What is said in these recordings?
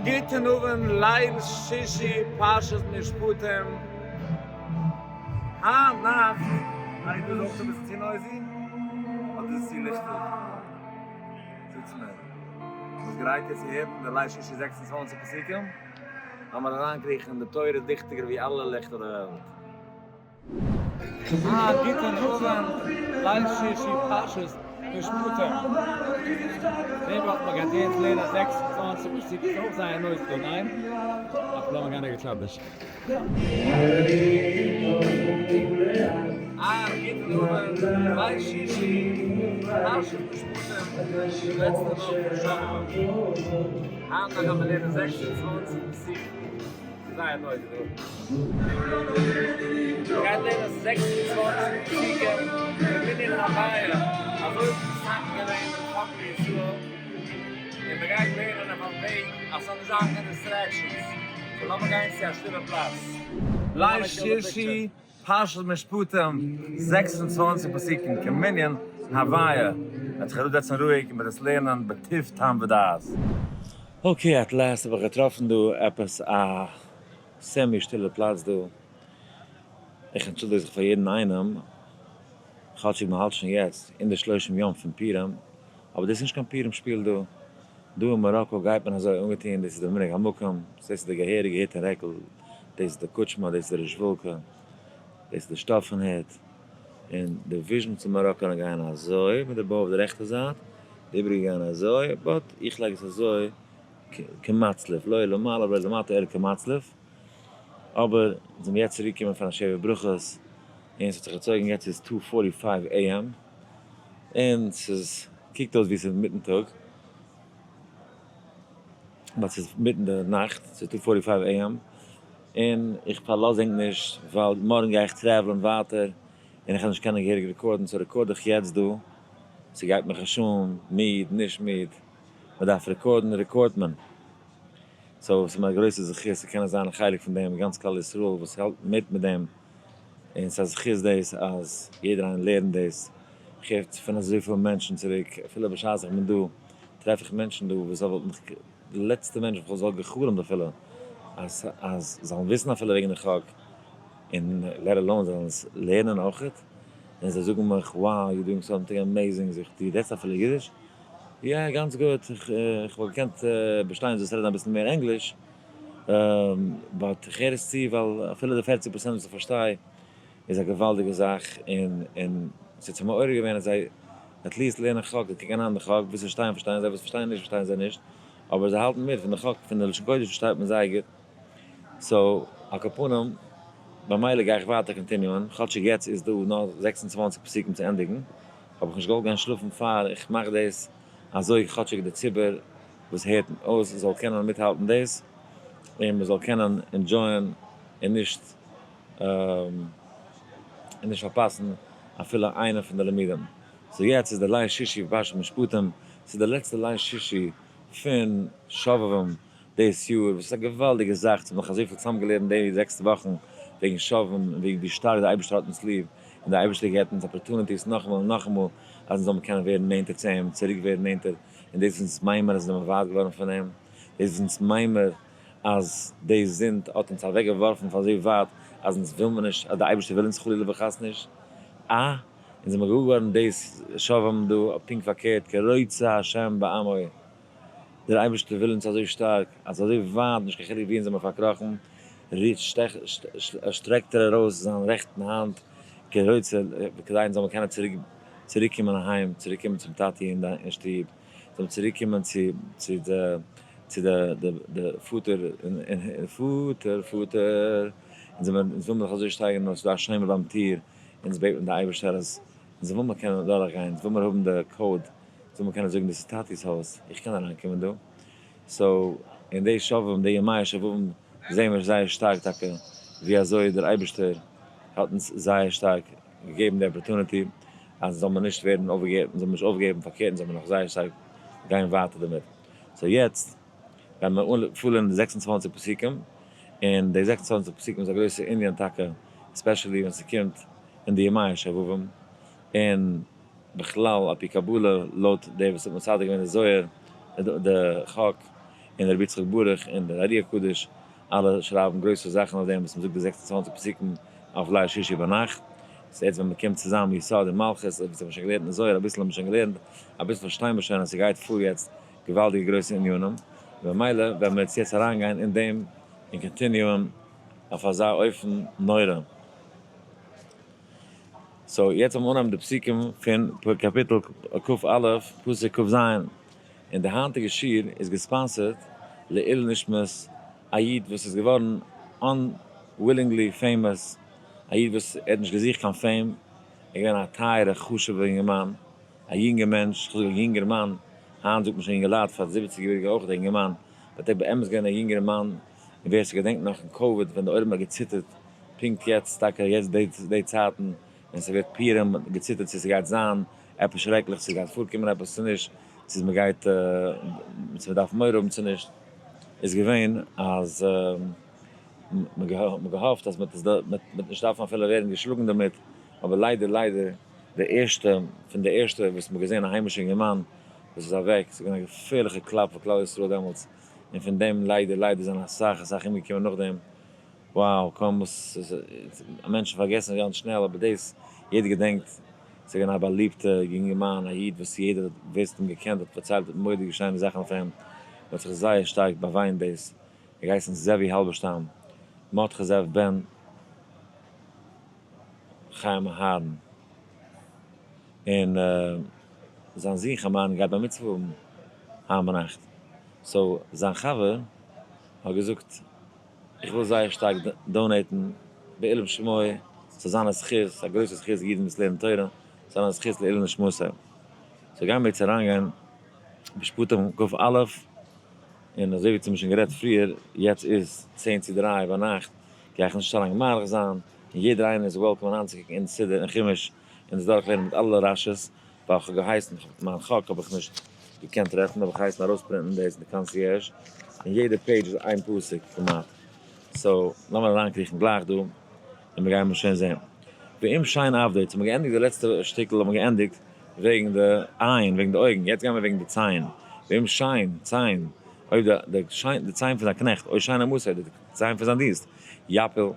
גוטן אווענט ליל שישי פרשת משפטים, היינט נאכט איי דא איז אויך אביסל צו noisy? אדער איז עס צו ליכטיג? זאגטס מיר. ביסט גרייט יעצט צו הערן די ליל שישי 26 פסוקים? לאמיר אריינקריכן אין די תורה ליכטיגער ווי אלע ליכט אויף די וועלט. א גוטן אווענט, ליל שישי פרשת משפטים. די וואך מען גייט יעצט לערנען 26 פסוקים איז אויך זייער נויטיג דא, ניין? אבער לאמיר גיין ערגעץ אנדערש. א גוטן אווענט, ליל שישי פרשת משפטים, די לעצטע וואך פון שובבים. היינט גייט מען לערנען 26 פסוקים. זייער noisy דא. מ'גייט לערנען 26 פסוקים בבנין הוויה, אזוי האט מתקן געווען דעם חק לישראל, און מ'גייט לערנען אויף א וועג אז ס'זאל נישט זיין קיין distractions, so לאמיר גיין צו א שטילע פלאץ. ליל שישי פרשת משפטים, 26 פסוקים כמנין הוויה, מ'וועט זיך אראפזעצן רואיג און מ'וועט עס לערנען בטוב טעם ודעת. okay, at last האב איך געטראפן דא עפעס א semi שטילע פלאץ דא. איך אנטשולדיג זיך פאר יעדן איינעם, כאטשיג מ'האלט שוין יעצט אין די שלושים יום פון פורים, אבער דאס איז נישט קיין פורים שפיל דא. דא אין מאראקא גייט מען אזוי אנגעטון, דאס איז די מנהג המקום, דאס איז די געהעריגע היט און רעקל, דאס איז די קוטשמע, דאס איז די רעזשוואלקע, דאס איז די שטאפן היט, און די וויזשניצע מאראקאנער גייען אזוי מיט די bow אויף די רעכטע זייט, די איבריגע גייען אזוי, but איך לייג עס אזוי כמצלף, לא למעלה ולא למטה אלא כמצלף, אבער זענען יעצט צוריק געקומען פון א שבע ברכות, און ס'האט זיך געצויגן, יעצט איז 2:45 AM, און ס'איז קוקט אויס ווי ס'איז מיטן טאג, but ס'איז מיטן די נאכט, ס'איז 2:45 AM, און איך פארלאז ענק נישט, ווייל מארגן גיי איך travel ען ווייטער, און איך וועל נישט קענען געהעריג record ן, so record איך יעצט דא, ס'גייט מיך נישט אן, מיד, נישט מיד, מ'דארף record ן, record ט מען. so ס'איז מיר א גרויסע זכות צו קענען זיין א חלק פון דעם, גאנץ כלל ישראל וואס האלט מיט מיט דעם, און ס'איז א זכות דאס אז יעדער איינער לערנט דאס, איך הער פון אזויפיל מענטשן צוריק, אפילו בשעת איך בין דא, טרעף איך מענטשן דא וואס וואלטן מיך, די לעצטע מענטש וואס איך וואלט גע'חלומ'ט אפילו אז אז זאלן וויסן אפילו וועגן די חק, און let alone זאלן עס לערנען אויכעט, און זיי זאגן מיך wow you doing something amazing, זאג איך דו רעדסט אפילו אידיש? יא גאנץ גוט, איך וואלט געקענט באשטיין זאלסט רעדן אביסל מער ענגליש, but איך הער עס צו ווייל אפילו די 40% וואס איך פארשטיי איז א געוואלדיגע זאך, און און ס'האט זיך מעורר געווען אז זיי at least לערנען חק, זיי קוקן אריין די חק, וואס זיי פארשטייען פארשטייען זיי, וואס פארשטייען נישט פארשטייען זיי נישט, אבער זיי האלטן מיט פון די חק, פון די לשון קודש פארשטייט מען זייער גוט, so על כל פנים, במילא גיי איך ווייטער continue ען, כאטשיג יעצט איז דא נאר 26 פסוקים צו ענדיגן, האב איך נישט געוואלט גיין שלאפן פאר איך מאך דאס, אזוי כאטשיג די ציבור וואס הערט אויס זאל קענען מיטהאלטן דאס, און מען זאל קענען enjoy ען און נישט און נישט פארפאסן אפילו איינע פון די לימודים. so יעצט איז די ליל שישי פרשת משפטים, ס'איז די לעצטע ליל שישי פון שובבים דאס יאר, וואס איז א געוואלדיגע זאך, ס'האט מיך אזויפיל צוזאמגעלערנט די זעקס וואכן וועגן שובבים און וועגן ווי שטארק דער אייבערשטער האט אונז ליב, און דער אייבערשטער געבט אונז opportunities נאכאמאל און נאכאמאל אז אונז זאלן קענען ווערן נענטער צו אים, צוריק ווערן נענטער, און דאס איז אונז מיימר אז אונז זענען ווייט געווארן פון אים, דאס איז אונז מיימר אז די זינד האט אונז אוועק געווארפן פון אזוי ווייט אז אונז וויל מיר נישט, אז דער אייבערשטער וויל אונז חלילה וחס נישט, אה, אונז זעמיר געוואר געווארן דאס שובבים דא פונקט פארקערט, כי רוצה ה' בעמו, דער אייבערשטער וויל אונז אזוי שטארק, אז אזוי ווייט, נישט קיין חילוק ווי אונז זעמיר פארקראכן, שטרעקט ער ארויס זיין רעכטן האנט, כרוצה, כדי אונז זאלן קענען צוריק צוריק קומען אהיים, צוריק קומען צום טאטי אין שטוב, זאלן צוריק קומען צו צו די צו די די פאטער און פאטער פאטער, אונז זעמיר אונז וויל מיר זיך אזוי שטייגערן נאר ס'איז דא א שומר ביים טיר, אונז בעט מען די אייבערשטער אז אונז וויל מיר קענען אדורך גיין, אונז וויל מיר האבן די code, זאל מען קענען זאגן דאס איז טאטי'ס הויז, איך קען אריין קומען דא. so אין די שובבים, די ימי השובבים, זעהן מיר זייער שטארק טאקע ווי אזוי דער אייבערשטער האט אונז זייער שטארק געגעבן די opportunity אז זאל מען נישט ווערן אויפגעגעבן, זאל מען נישט אויפגעבן, פארקערט זאל מען נאך זייער שטארק גיין ווייטער דערמיט. so יעצט גייען מיר פארלערנען די 26 פסוקים, און די 26 פסוקים איז א גרויסע ענין טאקע, especially ווען ס'קומט אין די ימי השובבים, און בכלל על פי קבלה לויט דער וואס האט מסדר געווען די זוהר, די חק, און רבי יצחק ברוך און דער ארי הקדוש, אלע שרייבן גרויסע זאכן אויף דעם וואס מ'זאגט די 26 פסוקים אויף ליל שישי ביינאכט. ס'איז יעצט ווען מ'קומט צוזאם יסוד און מלכות, וואס האט מען שוין געלערנט אין זוהר, אביסל האט מען שוין געלערנט, אביסל פארשטיין מיר שוין אז ס'גייט פאר יעצט געוואלדיגע גרויסע ענינים, במילא וועלן מיר יעצט אריינגיין אין דעם און continue ען אויף אזא אופן נורא. so יעצט וועלן מיר אנהייבן די פסוקים פון קאפיטל כ"א פסוק כ"ז, און די היינטיגע שיעור איז גע sponsored לעילוי נשמת א איד וואס איז געווארן unwillingly famous, א איד וואס ער האט נישט געזוכט קיין fame, ער איז געווען א טייערע חשוב'ע אינגערמאן, א יונגער מענטש, כ'זאג א יונגערמאן, היינט זאגט מען שוין יונגעלייט, פאר 70 יעריגע אויך א יונגערמאן, but ער איז באמת געווען א יונגערמאן, און ווער ס'געדענקט נאך אין COVID ווען די עולם האט געציטערט, פונקט יעצט, טאקע יעצט די צייטן, ווען ס'ווערט פורים, מ'האט געציטערט צו ס'גייט זיין עפעס שרעקליך, צו ס'גייט פארקומען עפעס צו נישט, צו מ'גייט, צו מ'דארף מורא האבן צו נישט, איז געווען אז מ'האט געהאפט אז מ'וועט נישט דארפן אפילו ווערן געשלאגן דערמיט, אבער ליידער ליידער די ערשטע פון די ערשטע וואס מ'האט געזען א היימישע אינגערמאן וואס איז אוועק, ס'איז געווען א געפערליכע קלאפ פאר כלל ישראל דעמאלטס, און פון דעם ליידער ליידער זענען אסאך אסאך אומגעקומען נאכדעם, wow, קוים וואס מענטשן פארגעסן גאנץ שנעל, אבער דאס יעדער געדענקט, ס'איז געווען א באליבטע יונגערמאן, א איד וואס יעדער ווער ס'האט אים געקענט האט פארציילט מורא'דיגע שיינע זאכן אויף אים, מ'האט זיך זייער שטארק באוויינט דאס, ער האט געהייסן זאבי האלבערשטאם, מרדכי זאב בן חיים אהרן, און זיין זון חיים אהרן גייט בר מצוה האבן היינט ביינאכט, so זיין חבר האט געזאגט איך וויל זייער שטארק donate ן בעילום שמו, ס'זאל זיין א זכות, א גרויסע זכות אידן וואס לערנען תורה, ס'זאל זיין א זכות לעילוי נשמתו. so גייען מיר יעצט אריינגיין משפטים כ"א, און אזוי ווי צו מיר שוין גערעדט פריער, יעצט איז 2:50 ביינאכט, גיי איך נישט צו לאנג מאריך זיין, און יעדער איינער איז welcome אריינצוקוקן אין סידור און חומש און עס דורכלערנען מיט אלע רש"י'ס, ווייל כ'האב געהייסן, מיין חק האב איך נישט געקענט טרעפן, האב איך געהייסן ארויספרינטן דאס אין די קאנסיערזש, און יעדע page איז איין פסוק כמעט, so לאמיר אריינקריכן גלייך דא, און מיר גייען שוין זען. ואם שן עבדו, האבן מיר געענדיגט די לעצטע שטיקל האבן מיר געענדיגט וועגן די עין, וועגן די אויגן, יעצט גייען מיר וועגן די ציין, ואם שן, ציין, אויב די שן, די ציין פון זיין קנעכט, או שן אמתו, די ציין פון זיין דינסט, יפיל,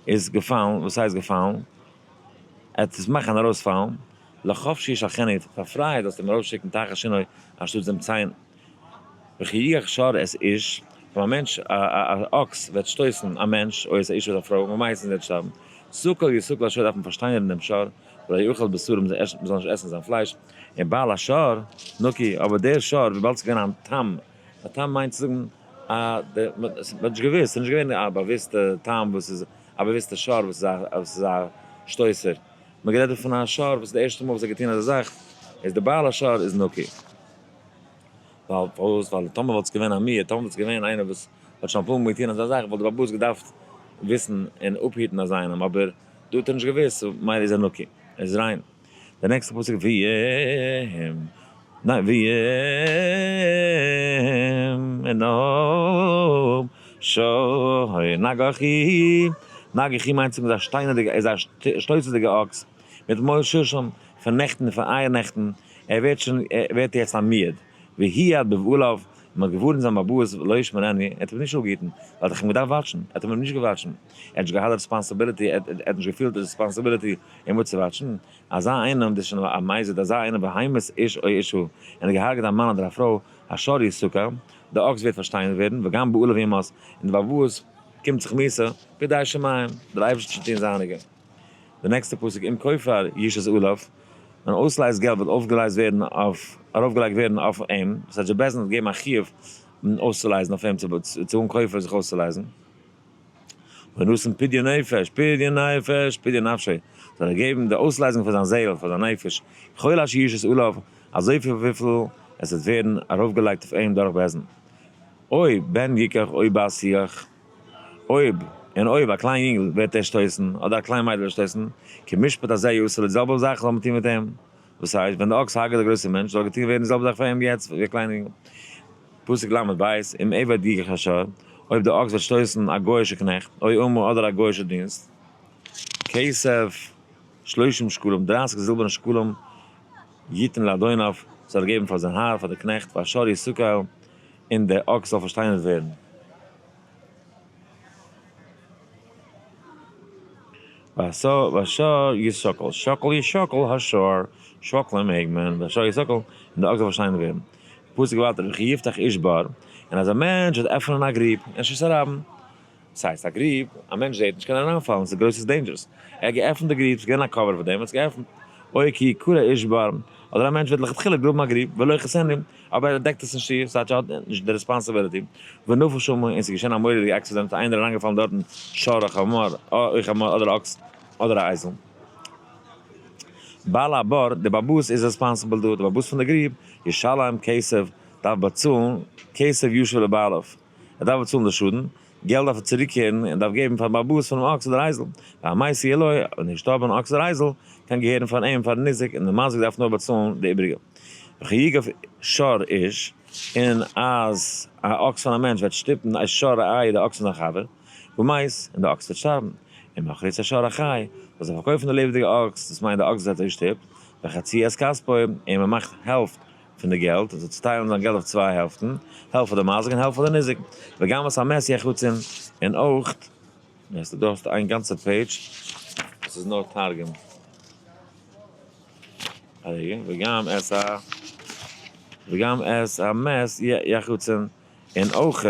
איז געפאלן, וואס הייסט געפאלן? ער האט עס מאכן ארויספאלן, לחפשי ישלחנו, פאר פרייהייט זאלסטו אים ארויסשיקן תחת שינו אנשטאט דעם ציין. וכי יגח שור את איש, ווען א מענטש, א אקס וועט שטויסן א מענטש, או את האשה אדער א פרוי, ומת און זי וועט שטארבן. סקל יסקל השור דארף מען פארשטיינערן דעם שור, ולא יאכל בשרו מען זאל נישט עסן זיין פלייש, און בעל השור, נקי, אבער דער שור וויבאלד ס'איז געווען א תם, א תם מיינט צו זאגן א, מ'האט נישט געוואוסט, ס'איז נישט געווען א באוואוסטע תם וואס איז א באוואוסטע שור וואס איז א שטויסער, מ'האט גערעדט דא פון א שור וואס איז די ערשטע מאל וואס ער האט געטון אזא זאך, איז די בעל השור איז נקי. ווייל פארוואס? ווייל טאמער וואלט עס געווען א מועד, טאמער וואלט עס געווען איינער וואס האט שוין אפאר מאל געטון אזא זאך, וואלט די בעל הבית געדארפט וויסן און אפהיטן אזא איינעם, אבער דא האט ער נישט געוואוסט, so מילא איז ער נקי, ער איז ריין. די נעקסטע פסוק ואם, ניין ואם, און אויב שור נגח הוא, נגח הוא מיינט צו זאגן איז א שטיינערדיגע, איז א שטויסעדיגע אקס, מתמול שלשום, פון נעכטן און פון אייער נעכטן, ער ווערט שוין, ער ווערט יעצט א מועד, והועד בבעליו, מען האט געווארנט זיין בעל הבית לא ישמרנו, ער האט אים נישט אפגעהיטן, ווייל ער האט אים געדארפט וואטשן, ער האט אים נישט געוואטשן, ער האט נישט געהאט די responsibility, ער האט נישט געפילט די responsibility אים אפצואוואטשן, אזא איינעם, דאס איז שוין א מזיד, אזא איינעם והמית איש או אשה, און האט געהארגעט א מאן אדער א פרוי, השור יסקל, די אקס ווערט פארשטיינערט ווערן, וגם בעליו יומת, און די בעל הבית קומט זיך מיתה, בידי שמים, דער אייבערשטער וועט שוין טון זייניגע. די נעקסטע פסוק אם כופר יושת עליו, ווען אויסלייז געלט וועט אויפגעלייזט ווערן אויף ארויפגעלייגט ווערן אויף אים, דאס הייסט די בית דין האט געגעבן א חיוב אויסצולייזן אויף אים צו האבן כופר זיך אויסצולייזן. ונתן פדיון נפש, פדיון נפש, פדיון נפשו, זאל ער געבן די אויסלייזונג פאר זיין זעהל, פאר זיין נפש, ככל אשר יושת עליו, אזויפיל וויפיל עס וועט ווערן ארויפגעלייגט אויף אים דורך בית דין. או בן יקח או בת יקח. אויב, און אויב א קליין יונגל וועט ער שטויסן, אדער א קליין מיידל וועט שטויסן, כמשפט הזה יעשה לו, די זעלבע זאך זאל מען טון מיט אים. וואס הייסט, ווען די אקס הרג'ט די גרויסע מענטש, זאל געטון ווערן די זעלבע זאך פאר אים יעצט ווי א קליין יונגל. פסוק ל' בית, אם עבד יקח השור, אויב די אקס וועט שטויסן א גוי'אישע קנעכט, או אמה אדער א גוי'אישע דינסט, כסף שלושים שקלים, 30 זילבערנע שקלים, יתן לאדוניו, זאל ער געבן פאר זיין האר, פאר די קנעכט, והשור יסקל. און דער אקס זאל פארשטיינערט ווערן. והשור יסקל, שקל ישקל השור, שאקלען מעג מען, והשור יסקל, און דער אקס זאל פארשטיינערט ווערן. פסוק ווייטער, וכי יפתח איש בור, און אז א מענטש וועט עפענען א גריב, אין רשות הרבים, ס'הייסט א גריב, א מענטש זעט נישט קען אריינפאלן, ס'איז גרויס ס'איז dangerous. ער האט געעפנט די גריב, ס'איז געווען א cover פאר דעם, ער האט עס געעפנט. או כי יכרה איש בור, אדער א מענטש וועט לכתחילה גראבן א גריב, ולא יכסנו, אבער ער דעקט עס נישט צו, ס'הייסט ער האט נישט די responsibility. ונפל שמה, און ס'איז געשען א מורא'דיגע accident, איינער איז אריינגעפאלן דארטן, שור או חמור, או חמור אדער אקס, אדער א אייזל. בעל הבור, די באבאס איז responsible דא, די באבאס פון די גריב, ישלם כסף, דארף באצאלן, כסף ישיב לבעליו. ער דארף באצאלן די שאדן, געלט דארף ער צוריקקערן און דארף געבן פארן בעל הבית פונעם אקס אדער אייזל, והמת יהיה לו, און די געשטארבענע אקס אדער אייזל קען געהערן פאר אים פארן ניזק און דער מזיק דארף נאר באצאלן די איבריגע. וכי יגוף שור איש, און אז א אקס פון א מענטש וועט שטופן את שור רעהו די אקס פון זיין חבר, ומת, און די אקס וועט שטארבן, ומכרו את השור החי, זאל זיך פארקויפן די לעבעדיגע אקס, דאס מיינט די אקס וואס האט ער געשטופט, וחצי את כספו, און מען מאכט העלפט פון די געלט, און זאל צוטיילן זיין געלט אויף צוויי העלפטן, העלפט פאר די מזיק און העלפט פאר די ניזק, וגם את המת יחצון, און אויך, דא האסטו איין גאנצע page וואס איז נאר תרגום. א רגע, וגם את ה, וגם את המת יחצון, און אויך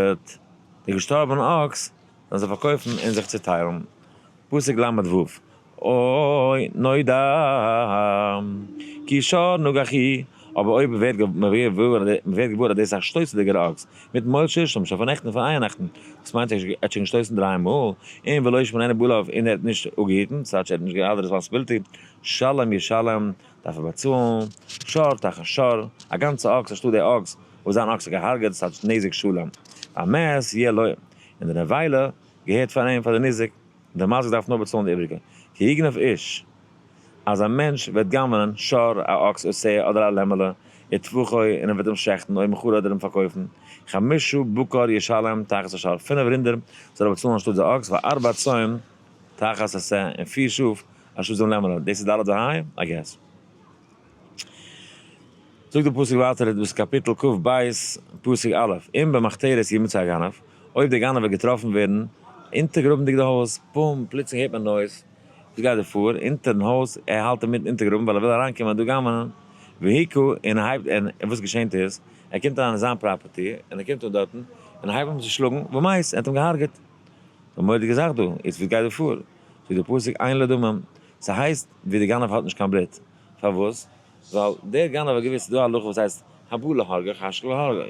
די געשטארבענע אקס זאלן זיי פארקויפן און זיך צוטיילן. פסוק ל"ו, או נודע כי שור נגח הוא, אבער אויב ווערט מ'ווערט געוואר אז דאס איז א שטויסעדיגער אקס, מתמול שלשום, שוין פון נעכטן פון אייערנעכטן, וואס מיינט ער האט שוין געשטויסן דריי מאל, און ולא ישמרנו בעליו און ער האט נישט אפגעהיטן, ס'טייטש ער האט נישט געהאט די responsibility, שלם ישלם, דארף ער באצאלן, שור תחת שור, א גאנצע אקס אנשטאט די אקס וואס זיין אקס האט געהארגעט, ס'טייטש נזק שלם, והמת יהיה לו, און די נבילה געהערט פאר אים פאר די ניזק. דער מזיק דארף נאר באצאלן די איבריגע. כי יגנוב איש, אז א מענטש וועט גנב'נען, שור, א אקס, או שה, אדער א לעמעלע, וטבחו, און ער וועט אים שעכטן, או מכרו אדער אים פארקויפן, חמשה בקר ישלם תחת השור, פינף רינדער זאל ער באצאלן אנשטאט די אקס, וארבע צאן תחת השה, און פיר שאף אנשטאט דעם לעמעלע. דאס איז ד' וה'? I guess. זאגט דער פסוק ווייטער, דאס איז קאפיטל כ"ב, פסוק א', אם במחתרת ימצא הגנב, אויב דער גנב וועט געטראפן ווערן אונטערגראבנדיג די הויז, בום, פלוצלינג הערט מען noise, וואס גייט דא פאר, אונטערן הויז, ער האלט אינמיטן אונטערגראבן ווייל ער וויל אריינקומען דא גנב'נען, והכהו, און ער הייבט, און וואס געשענט איז, ער קומט אריין אין זיין property, און ער קומט אן דארטן, און ער הייבט אן צו שלאגן, ומת, ער האט אים געהארגעט. א מורא'דיגע זאך דא, איצט וואס גייט דא פאר? זאגט דער פסוק אין לו דמים, ס'הייסט ווי דער גנב האט נישט קיין בלוט, פארוואס? ווייל דער גנב האט געוואוסט ס'איז דא א הלכה וואס הייסט הבא להרגך השכם להרגו,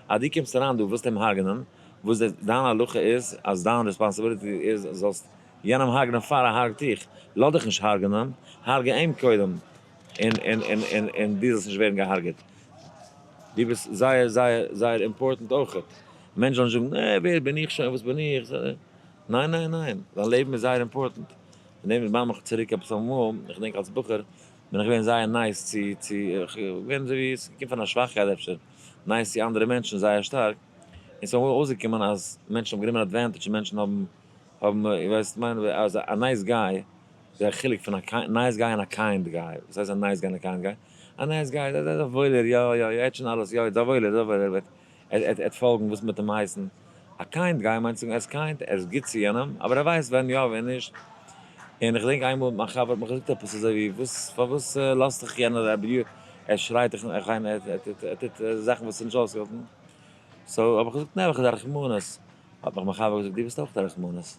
אז דו קומסט אריין דא ווילסט אים הרג'נען, וואס דיין הלכה איז אז דיין responsibility איז זאלסט יענעם הרג'נען פאר ער הרג'ט דיך, לאז דיך נישט הרג'נען, הרג'ע אים קודם און און און און און דו זאלסט נישט ווערן געהארגעט. דו ביסט זייער זייער זייער important אויכעט. מענטשן זאלן נישט זאגן, אה, ווער בין איך שוין, וואס בין איך, ניין ניין ניין, דיין לעבן איז זייער important. פון דעם דערמאן מיך צוריק עפעס אמאל, איך געדענק אלס בחור בין איך געווען זייער nice צו צו, איך געווען אזוי ווי עס קומט פון א שוואכקייט אפשר, nice צו אנדערע מענטשן זייער שטארק, און ס'איז אמאל אויסגעקומען אז מענטשן האבן גענומען advantage און מענטשן האבן האבן, איר ווייסט מיין אז א nice guy איז א חילוק פון א nice guy און א kind guy, וואס הייסט א nice guy און א kind guy? א nice guy איז א וואוילער, יא יא יא, ער האט שוין אלעס, יא איז א וואוילער, איז א וואוילער, ער וועט ער וועט פאלגן וואס מ'וועט אים הייסן. א kind guy מיינט צו זאגן ער איז kind, ער איז גוט צו יענעם, אבער ער ווייסט ווען יא ווען נישט. און איך געדענק איינמאל מיין חבר האט מיך געזאגט עפעס אזוי ווי וואס פארוואס לאזט דיך יענער abuse, ער שרייט דיך און ער טוט זאכן וואס איז נישט אויסגעהאלטן. so האב איך געזאגט נעבעך איז א רחמנות. האט מיך מיין חבר געזאגט דו ביסט אויך א רחמנות.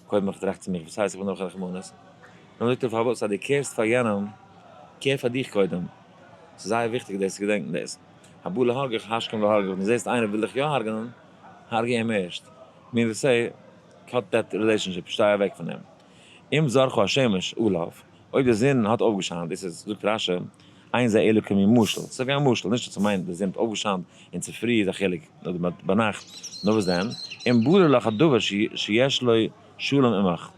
קודם האב איך געטראכט צו מיך וואס הייסט איך בין אויך א רחמנות? נאכדעם זאגט ער פארוואס אז דו care סט פאר יענעם care פאר דיך קודם. ס'איז זייער וויכטיג דאס צו געדענקן דאס. הבא להרגך השכם להרגו, ווען דו זעסט איינער וויל דיך יא הרג'נען, הרג'ע אים ערשט. meaning to say, cut that relationship, שטיי אוועק פון אים. אם זרחה השמש עליו, אויב די זון האט אויפגעשיינט, דאס איז, זאגט רש"י, אין זה אלא כמין משל, ס'איז ווי א משל, נישט אז ס'מיינט די זון האט אויפגעשיינט און צופרי איז א חילוק, אדער ביינאכט, נאר וואס דען, אם ברור לך הדבר שיש לו שלום עמך,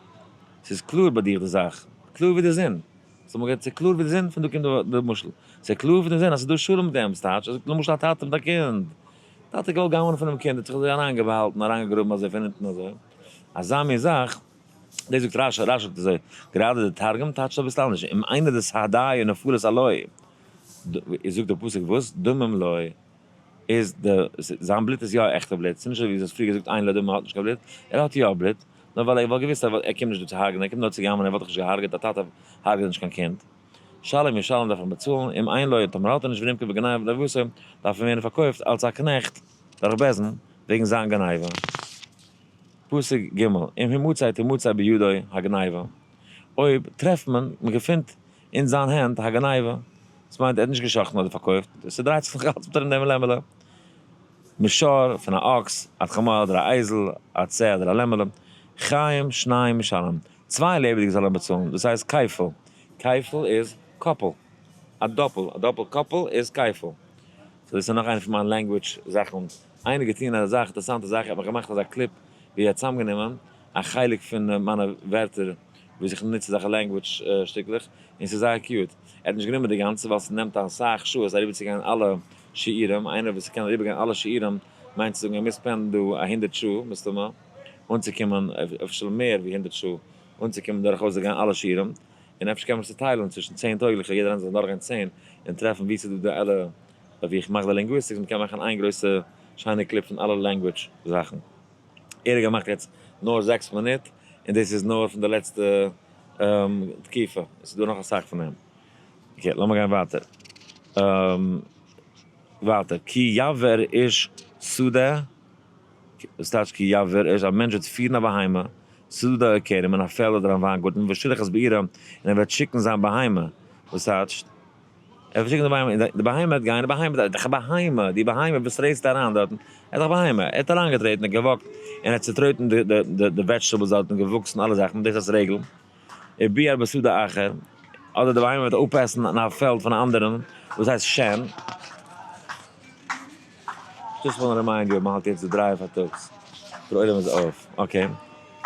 ס'איז קלאר ביי דיך די זאך, קלאר ווי די זון. ס'האט מיר געזאגט ס'איז קלאר ווי די זון, פון דא קומט די משל. ס'איז קלאר ווי די זון אז ס'איז דא שלום מיט אים, ס'טייטש, ער זאגט למשל א טאטע מיט א קינד, טאטע געוואלט גנב'נען פונעם קינד, האט זיך אזוי אריינגעבאהאלטן, אריינגעגראבן אזוי פון אונטן אזוי. אזא מין זאך, דאס זאגט רש"י, רש"י זאגט אזוי, גראדע די תרגום טייטשט אביסל אנדערש, אם איינער דסהדאי ונפלת עילוי, זאגט דער פסוק וואס? דמים לו. איז די, זיין בלוט איז יא עכטע בלוט, ס'איז נישט אזוי ווי דו האסט פריער געזאגט אין לו דמים, האט נישט קיין בלוט, ער האט יא בלוט, נאר ווייל ער וואלט געוואוסט אז ער קומט נישט דא צו הרג'נען, ער קומט נאר צו גנב'ענען, ער וואלט דאך נישט געהארגעט, א טאטע הרג'עט נישט קיין קינד. שלם ישלם דארף ער באצאלן, אם אין לו, טאמער האט ער נישט ונמכר בגניבתו, דארף ער ווערן פארקויפט אלס א קנעכט דורך בית דין וועגן זיין גניבה. פסוק ג', אם המצא תמצא בידו הגניבה, אויב טרעפט מען, מען געפינט אין זיין הענט הגניבה, דאס מיינט ער האט נישט גע'שחט'ן אדער פארקויפט, ס'דרייט זיך נאך אלץ מיט ארום דעם לעמעלע. משור, פון א אקס, עד חמור אדער א אייזל, עד שה אדער א לעמעלע, חיים שניים ישלם, צוויי לעבעדיגע זאל ער באצאלן, דאס הייסט כפל, כפל איז קאפל, א דאפל, א דאפל קאפל איז כפל. so דאס איז נאך איינע פון מיין language זאכן. איינער געטון אזא זאך, אינטערעסאנטע זאך, ער האט מיך געמאכט אזא clip ווי ער האט צוזאמגענומען א חלק פון מיינע ווערטער וואס איך נוץ אזעלכע language שטיקלעך, און ס'איז זייער cute. ער האט נישט גענומען די גאנצע ווייל ס'נעמט אסאך שעות אריבערצוגיין אלע שיעורים, איינער וואס קען אריבערגיין אלע שיעורים מיינט צו זאגן ער מוז spend ן דא א 100 שעה מסתמא אנצוקומען, אפשר מער ווי 100 שעה אנצוקומען דורכאויס גיין אלע שיעורים, און אפשר קען מען עס צוטיילן צווישן 10 טויגליכע, יעדער איינער זאל דורכגיין 10 און טרעפן וואו ס'איז דא די אלע ווי איך מאך די linguistics, מ'קען מאכן איין גרויסע שיינע clip פון אלע language זאכן. ער האט געמאכט יעצט נאר 6 מינוט, און דאס איז נאר פון די לעצטע תקופה, עס איז דא נאך אסאך פון דעם. okay, לאמיר גיין ווייטער. ווייטער, כי יבער איש שדה, וואס טייטש כי יבער איש? א מענטש וועט פירן א בהמה, שדה או כרם, אין א פעלד אדער א וויינגארטן, ושלח את בעירה, און ער וועט שיקן זיין בהמה, וואס טייטשט? ער וועט שיקן די בהמה, און די בהמה וועט גיין, די בהמה איז דאך א בהמה, די בהמה וואס טרעטסט אריין דארטן, ער איז דאך א בהמה, ער האט אריינגעטרעטן און געוואקט, און ער האט צוטרויטן די vegetables דארטן, געוואקסן אלע זאכן, דאס הייסט רגל. וביער בשדה אחר, אדער די בהמה וועט אפעסן אין א פעלד פון א אנדערן, וואס הייסט שן. just wanna remind you, מ'האלט יעצט די 3 פארטאגס, דער עולם איז אויף, okay.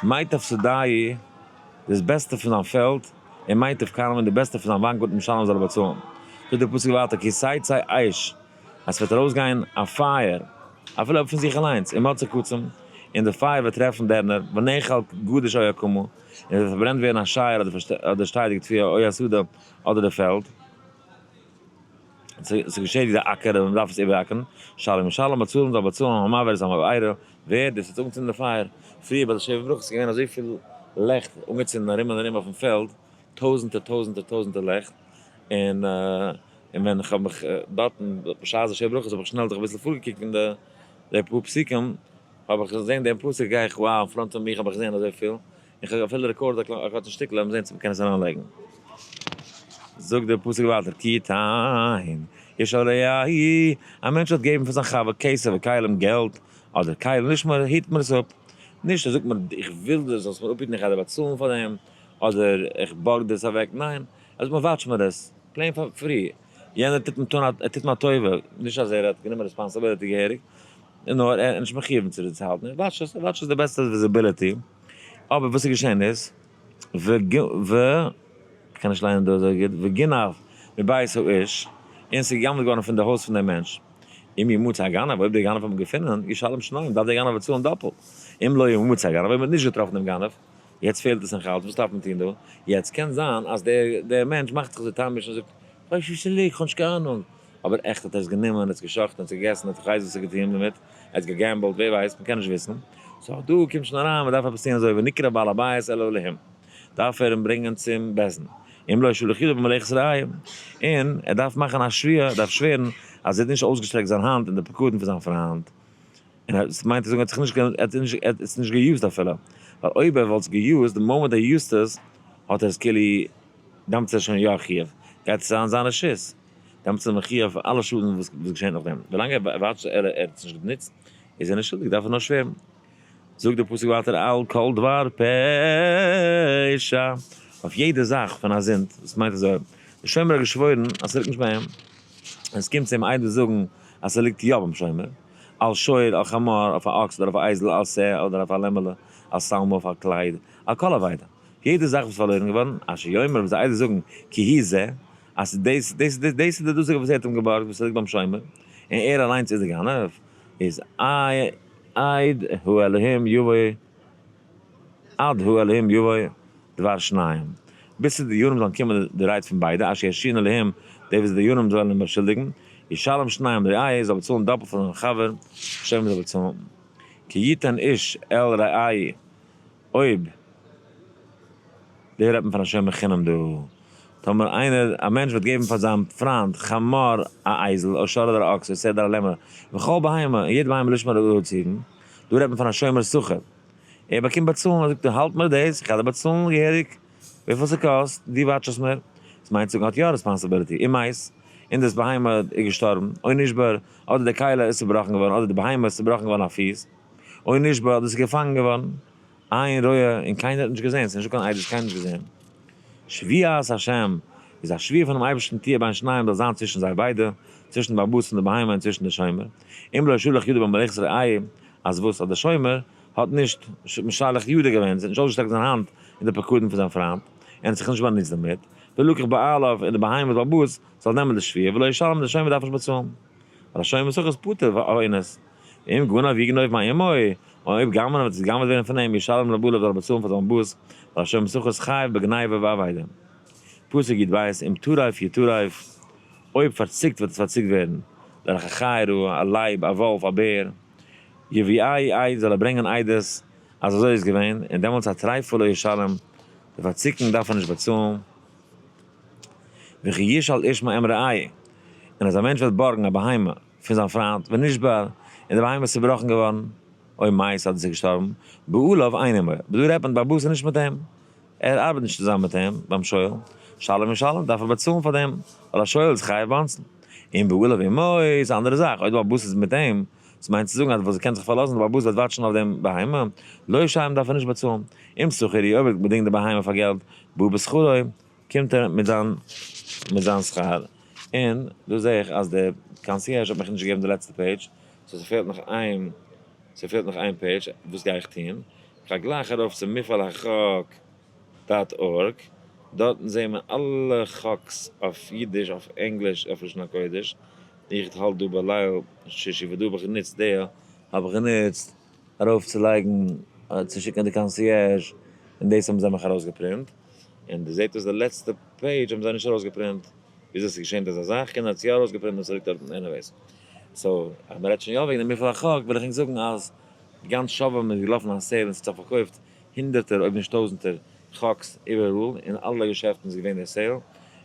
מיטב שדהו, דאס בעסטע פון זיין פעלד, און מיטב כרמו און די בעסטע פון זיין וויינגארטן ישלם זאל ער באצאלן. זאגט דער פסוק ווייטער, כי תצא אש, אז ס'וועט ארויסגיין א פייער, אפילו אויב פון זיך אליינס, ומצאה קצים, און די פייער וועט טרעפן דערנער, ונאכל גדיש או הקמה, און עס וועט פארברענט ווערן א שייער אדער שטיידיגע תבואה או השדה אדער די פעלד. ס'איז געשעדיגט די אקער און מ'דארף עס איבעראקערן, שלם ישלם, באצאלן זאל באצאלן, המבעיר את המבערה, ווער דאס האט אנגעצינדן די פייער, פריער ביי די שבע ברכות איז געווען אזויפיל לעכט אנגעצינדן ארום און ארום אויפן פעלד, טויזענטער טויזענטער טויזענטער לעכט, און און ווען איך האב מיך דארטן בשעת די שבע ברכות האב איך שנעל זיך אביסל פארגעקוקט אין די פאר פסוקים, האב איך געזען דעם פסוק גיי איך wow אין front פון מיך האב איך געזען אזויפיל, איך האב אפילו record א קורצע שטיקל לאמיר זען צו מ'קען עס אריינלייגן. זאגט דער פסוק ווייטער כי יתן איש אל רעהו, א מענטש וועט געבן פאר זיין חבר כסף וכלים געלט אדער כלים לשמור היט מיר עס אפ, נישט ער זאגט מיר איך וויל דו זאלסט מיר אפהיטן איך גיי דיר באצאלן פאר דעם, אדער איך בארג דיר עס אוועק, ניין, ער זאגט מיר watch מיר עס, plain for free, יענער טוט מיר טון א, ער טוט מיר א טובה, נישט אז ער האט גענומען responsibility געהעריג, נאר ער איז נישט מחויב צו האלטן, ער watch עס, ער watch עס די בעסטע visibility. אבער וואס איז געשען איז, ו ו, כ'קען נישט ליינען דא אזוי גוט, וגנב מבית האיש, און ס'איז גע'גנב'ט געווארן פון די הויז פון דעם מענטש. אם ימצא הגנב, אויב דער גנב האט מען געפונען, ישלם שניים, דארף דער גנב באצאלן דאפלט. אם לא ימצא הגנב, אויב מען האט נישט געטראפן דעם גנב, יעצט פעלט עס נאך אלץ, וואס דארף מען טון דא? יעצט קען זיין אז דער דער מענטש מאכט זיך אזוי תמ'יש און זאגט, כ'ווייס נישט וואו ס'ליגט, כ'האב נישט קיין אהנונג. אבער עכט האט ער עס גענומען, ער האט עס גע'שחט'ן, ער האט עס געגעסן, ער האט כ'ווייס וואס ער האט געטון דערמיט, ער האט גע gamble ט, ווער ווייסט, מ'קען נישט וויסן. so דא קומט שוין אריין, מ'דארף עפעס טון אזוי, ונקרב בעל הבית אל האלהים, דארף ער אים ברענגען צום בית דין, אם לא שלח ידו במלאכת רעהו, און ער דארף מאכן א שבועה, ער דארף שווערן אז ער האט נישט אויסגעשטרעקט זיין האנט אין די פקדון פון זיין פריינד. און עס מיינט צו זאגן ער האט זיך נישט ער האט נישט ער האט עס נישט גע use ט אפילו, ווייל אויב ער וואלט עס גע use ט די מאמענט ער use ט עס האט ער עס כאילו דאמפט ער שוין יא א חיוב, גייט עס זיין זיין רשות, דאמפט עס אים א חיוב פאר אלע שאדן וואס געשעט נאכדעם, ווילאנג ער וואטשט ער האט עס נישט גענוצט איז ער נישט שולדיג דארף ער נאר שווערן. זאגט דער פסוק ווייטער על כל דבר פשע, אויף יעדע זאך פון א זינד, דאס מיינט אזוי, דער שומר האט געשוואוירן אז ס'ליגט נישט ביי אים, און עס קומט צו אים עדות זאגן אז ס'ליגט יא ביים שומר, על שור, על חמור, אויף א אקס אדער אויף א אייזל, על שה אדער אויף א לעמעלע, על שלמה, אויף א קלייד, על כל אבידה, יעדע זאך וואס איז פארלוירן געווארן, אשר יאמר, וואס די עדות זאגן, כי הוא זה, אז דאס דאס דאס איז די דאזיגע וואס ער האט אים געבארגט וואס ליגט ביים שומר, און ער אליינס איז די גנב, איז עד האלהים יבוא עד האלהים יבוא דבר שניהם, ביז צו די דיינים זאלן קומען די רייד פון ביידע, אשר ירשיעון אלהים, די וואס די דיינים זאלן אים באשולדיגן. ישלם שניים לרעהו, זאל באצאלן דאפלט פאר זיין חבר, שומר זאל באצאלן. כי יתן איש אל רעהו, אויב דא רעדט מען פון א שומר חינם דא, טאמער איינער א מענטש וועט געבן פאר זיין פריינט חמור א אייזל, או שור אדער א אקס, או שה אדער א לעמער, וכל בהמה, און יעדע בהמה לשמור אפצוהיטן, דא רעדט מען פון א שומר שכר, ער באקומט באצאלן, ער זאגט האלט מיר דאס, איך גיי דיר באצאלן געהעריג וויפיל ס'קאסט, דו וואטש עס מיר, דאס מיינט צו זאגן האט יא responsibility, ומת, און דאס בהמה איז געשטארבן, או נשבר, אדער די כלי איז צובראכן געווארן, אדער די בהמה איז צובראכן געווארן א פיס, או נשבה, אדער ס'איז געפאנגען געווארן, אין רואה, און קיינער האט נישט געזען, ס'איז נישטא קיין עדות, קיינער האט נישט געזען. שבועת השם, איז א שבועה פונעם אייבערשטן תהיה בין שניהם זאל זיין צווישן זיי ביידע, צווישן די בעל הבית פון די בהמה און צווישן די שומר. אם לא שלח ידו במלאכת רעהו, אז וואס, אז דער שומר האט נישט משלח ידו געווען, ס'האט נישט אויסגעשטעקט זיין האנט אין די פקדון פון זיין פריינט, און האט זיך נישט באנוצט דערמיט, ולקח בעליו און די בהמה'ס בעל הבית זאל נעמען די שבועה, ולא ישלם, דער שומר דארף נישט באצאלן. ווייל א שומר שכר איז פטור באונס. ואם גנב יגנוב מעמו, און אויב גנב'ען וועט עס גע'גנב'עט ווערן פון אים, ישלם לבעליו זאל ער באצאלן פאר זיין באס, ווייל א שומר שכר איז חייב בגניבה ואבידה. פסוק י"ב, אם טרף יטרף, אויב פארציקט וועט עס פארציקט ווערן, דורך א חיה רעה, א לייב, א וואלף, א בער, יביאהו עד, זאל ער ברענגען עדות אז אזוי איז געווען, און דעמאלטס הטריפה לא ישלם, די פארציקונג דארף ער נישט באצאלן. וכי ישאל איש מעם רעהו, און אז א מענטש וועט בארגן א בהמה פון זיין פריינט, ונשבר, און די בהמה איז צובראכן געווארן, או מת, אדער ס'איז געשטארבן, בעליו אין עמו, דא רעדט מען בעל הבית איז נישט מיט אים, ער ארבעט נישט צוזאמען מיט אים, ביים שואל, שלם ישלם, דארף ער באצאלן פאר דעם, ווייל א שואל איז חייב באונסן. אם בעליו עמו איז א אנדערע זאך, אויב די בעל הבית איז מיט אים, דאס מיינט צו זאגן אז וואס ער קען זיך פארלאזן די בעל הבית וועט וואטשן אויף דעם בהמה, לא ישלם דארף ער נישט באצאלן. אם שכר הוא, אויב ער האט באדינגט די בהמה פאר געלט, בא בשכרו, קומט ער מיט זיין מיט זיין שכר. און דא זעה איך אז דער concierge האט מיך נישט געגעבן די לעצטע page, so ס'פעלט נאך איין ס'פעלט נאך איין page, וואס גיי איך טון? כ'גיי גלייך ארויף צו מפעל החק dot org, דארטן זעהן מיר אלע חק'ס אויף אידיש, אויף ענגליש, אויף לשון הקודש, איך האלט דא ביי ליל שישי וואס דא האב איך גענוצט די האב איך גענוצט ארויף צו לייגן צו שיקן די concierge און דאס האבן זיי מיך ארויסגעפרינט, און דא זעט אויס די לעצטע page האבן זיי נישט ארויסגעפרינט, וויאזוי ס'איז געשען אזא זאך, קען זיין צו יא ארויסגעפרינט און ס'ליגט דארטן anyways. so אז מ'רעדט שוין יא וועגן די מפעל החק וויל איך ענק זאגן אז גאנץ שובבים איז געלאפן א sale און ס'האט זיך פארקויפט הונדערטער אויב נישט טויזענטער חק'ס איבעראל אין אלע געשעפטן איז געווען דער sale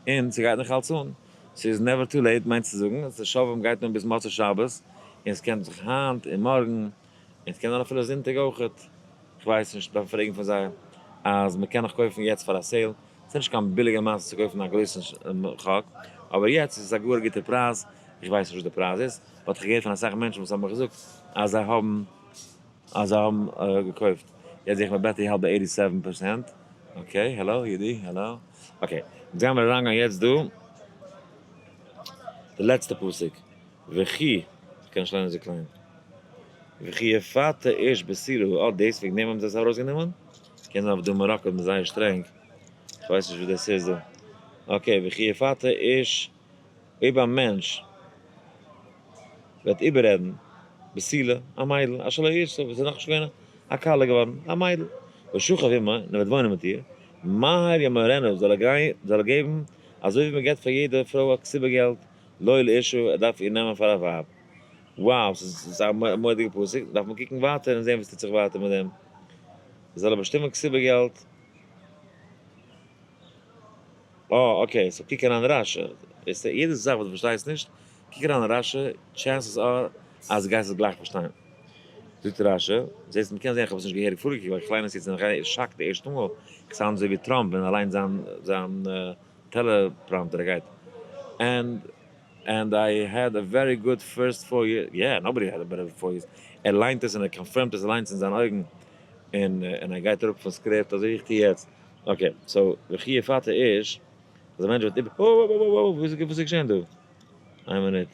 און ס'גייט נאך אלץ אן. ס'איז never too late מיינט צו זאגן אז שובבים גייט אן ביז מוצאי שבת און ס'קען זיך היינט און מארגן און ס'קען זיין אפילו זונטאג אויכעט כ'ווייס נישט דארף פרעגן פון זיי אז מ'קען נאך קויפן יעצט פאר א sale ס'איז נישט קיין ביליגע מעשה צו קויפן א גרויסן חק אבער יעצט איז עס א גאר גוטע פרייז איך ווייס נישט וואס די פרייז איז but כ'האב געהערט פון אסאך מענטשן וואס האבן מיר געזאגט אז זיי האבן אז זיי האבן געקויפט. יעצט זעה איך מיין battery האלט ביי 87%. okay, hello אידי, hello. okay, אונז גיימיר אריינגיין יעצט דא. די לעצטע פסוק. וכי, איך קען נישט ליינען אזוי קליין. וכי יפתה איש בתולה, אה דאס וועגן דעם האבן זיי עס ארויסגענומען? קען זיין אויף דא מאראקא איז מען זייער שטרענג. איך ווייס נישט וואס דאס איז דא. okay, וכי יפתה איש, אויב א מענטש וועט איבעררעדן בתולה, א מיידל, אשר לא אורסה, וואס איז נאכנישט געווען א כלה געווארן, א מיידל, ושכב עמה, און ער וועט וואוינען מיט איר, מהר ימהרנה, זאל ער גיין, זאל ער געבן, אזוי ווי מען געבט פאר יעדע פרוי א כתובה געלט, לו לאשה, ער דארף איר נעמען פאר א ווייב. wow, ס'איז א מורא'דיגע פסוק, דארף מען קוקן ווייטער און זען וואס טוט זיך ווייטער מיט דעם. זאל ער באשטימען כתובה געלט. אה okay, so קוק אריין אין רש"י, ווייסטו יעדע זאך וואס דו פארשטייסט נישט, קוק אריין אין רש"י, chances are אז דו גייסט עס גלייך פארשטיין. זאגט רש"י, זעסט מ'קען זען איך האב עס נישט געהעריג פארגעקוקט ווייל איך ליין עס יעצט און איך גיי shocked די ערשטע מאל, איך sound אזוי ווי טראמפ ווען ער ליינט זיין זיין teleprompter ער גייט and and I had a very good first four years, yeah nobody had a better four years, ער ליינט עס און ער confirm ט עס אליינס אין זיינע אויגן און און ער גייט אראפ פון script אזוי ווי איך טו יעצט. okay, so וכי יפתה איש, אז א מענטש וועט איבער, וואו וואו וואו וואו וואס איז געשען דא? איין מינוט,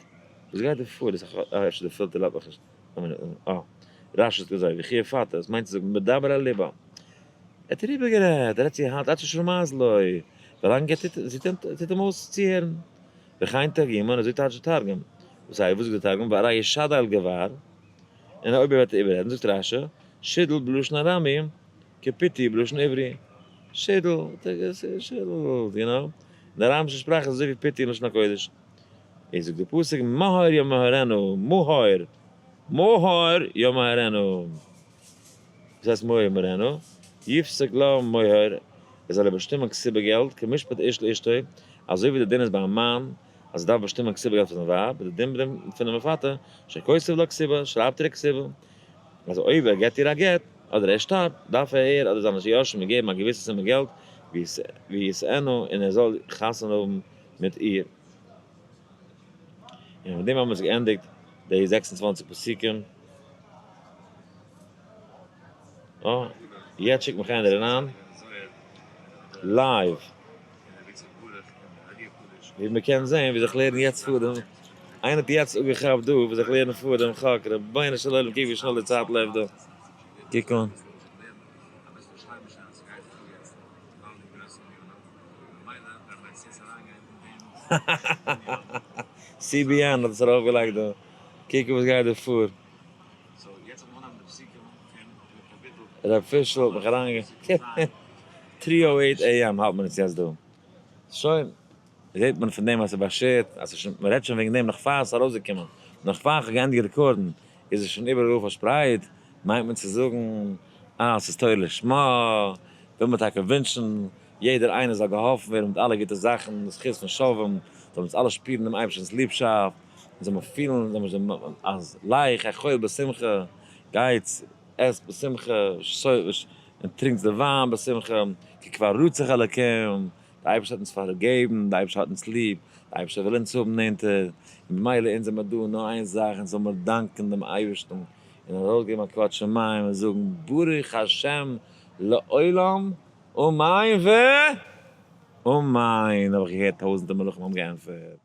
וואס גייט דא פאר? דאס איז א, אפשר די פילטער לאזט מיך נישט, איין מינוט, אה, רש"י זאגט אזוי, וכי יפתה, דאס מיינט צו זאגן מדבר אל לבה, ער האט איר איבערגערעדט, ער רעדט צו איר הארץ, עד ששמעת לו, ווילאנג ער טוט, זי טוט אים אויס צוהערן, וכן תרגומו, און אזוי טייטשט די תרגום, וואס הייסט, וואס זאגט די תרגום, והרי ישדל גבר, און אויב ער וועט איבעררעדן, זאגט רש"י, שידל בלשון ארמי, כפיתוי בלשון עברי, שידל, שידל, you know, אין די אראמישע שפראך איז אזוי ווי פיתוי אין לשון הקודש. איז זאגט די פסוק מהר ימהרנו, מהר, מהר ימהרנו. וואס הייסט מהר ימהרנו? יפסק לה מהר, ער זאל איר באשטימען כתובה געלט, כמשפט איש לאשתו, אזוי ווי די דין איז ביי א מאן אז ער דארף באשטימען כתובה געלט פאר זיין ווייב, איז די דין פונעם מפתה, שכותב לה כתובה, שרייבט איר א כתובה, אז אויב ער געבט איר א גט, אדער ער שטארבט, דארף ער אדער זיינע יורשים אים געבן א געוויסע סומע געלט, וישאנה, און ער זאל חתונה האבן מיט איר. און מיט דעם האבן מיר זיך געענדיגט די 26 פסוקים. אה, יעצט שיקט מיך איינער אריין live. ווי מען קען זען ווי זיך לערנען יעצט פאר דעם, איינער האט יעצט אפגעכאפט דא ווי זיך לערנען פאר דעם חק, רבונו של עולם קוק ווי שנעל די צייט לויפט דא, קוק אן. CBN האט עס ארויפגעלייגט דא, קוק וואס גייט דא פאר. ר' פישל האט מיך אריינגע. 3:08 AM האלט מען עס יעצט דא. שוין, זעט מען פון דעם אז ס'איז באשערט, אז ס'איז שוין, מ'רעדט שוין וועגן דעם נאך פאר ס'איז ארויסגעקומען, נאך פאר כ'האב געענדיגט record ן, איז עס שוין איבעראל פארשפרייט, מיינט מען צו זאגן אז ס'איז תורה לשמה, וויל מען טאקע ווינטשן יעדער איינער זאל געהאלפן ווערן מיט אלע גוטע זאכן, זכות פון שובבים, זאלן אונז אלע שפירן דעם אייבערשטנ'ס ליבשאפט, און זאל מען פילן, זאל מען אז לך אכול בשמחה, גייטס עסט בשמחה, און טרינקטס די וויין בשמחה, כי כבר רצך אלקים, די אייבערשטער האט אונז פארגעבן, די אייבערשטער האט אונז ליב, די אייבערשטער וויל אונז האבן נענטער, און ממילא אונז זעמער דא נאר איין זאך, אונז זאל מיר דאנקען דעם אייבערשטן, און ארויסגעבן א כבוד שמים און זאגן ברוך השם לעולם אמן ו אמן, האב איך געהערט טויזענטער מלאכים האבן געענטפערט.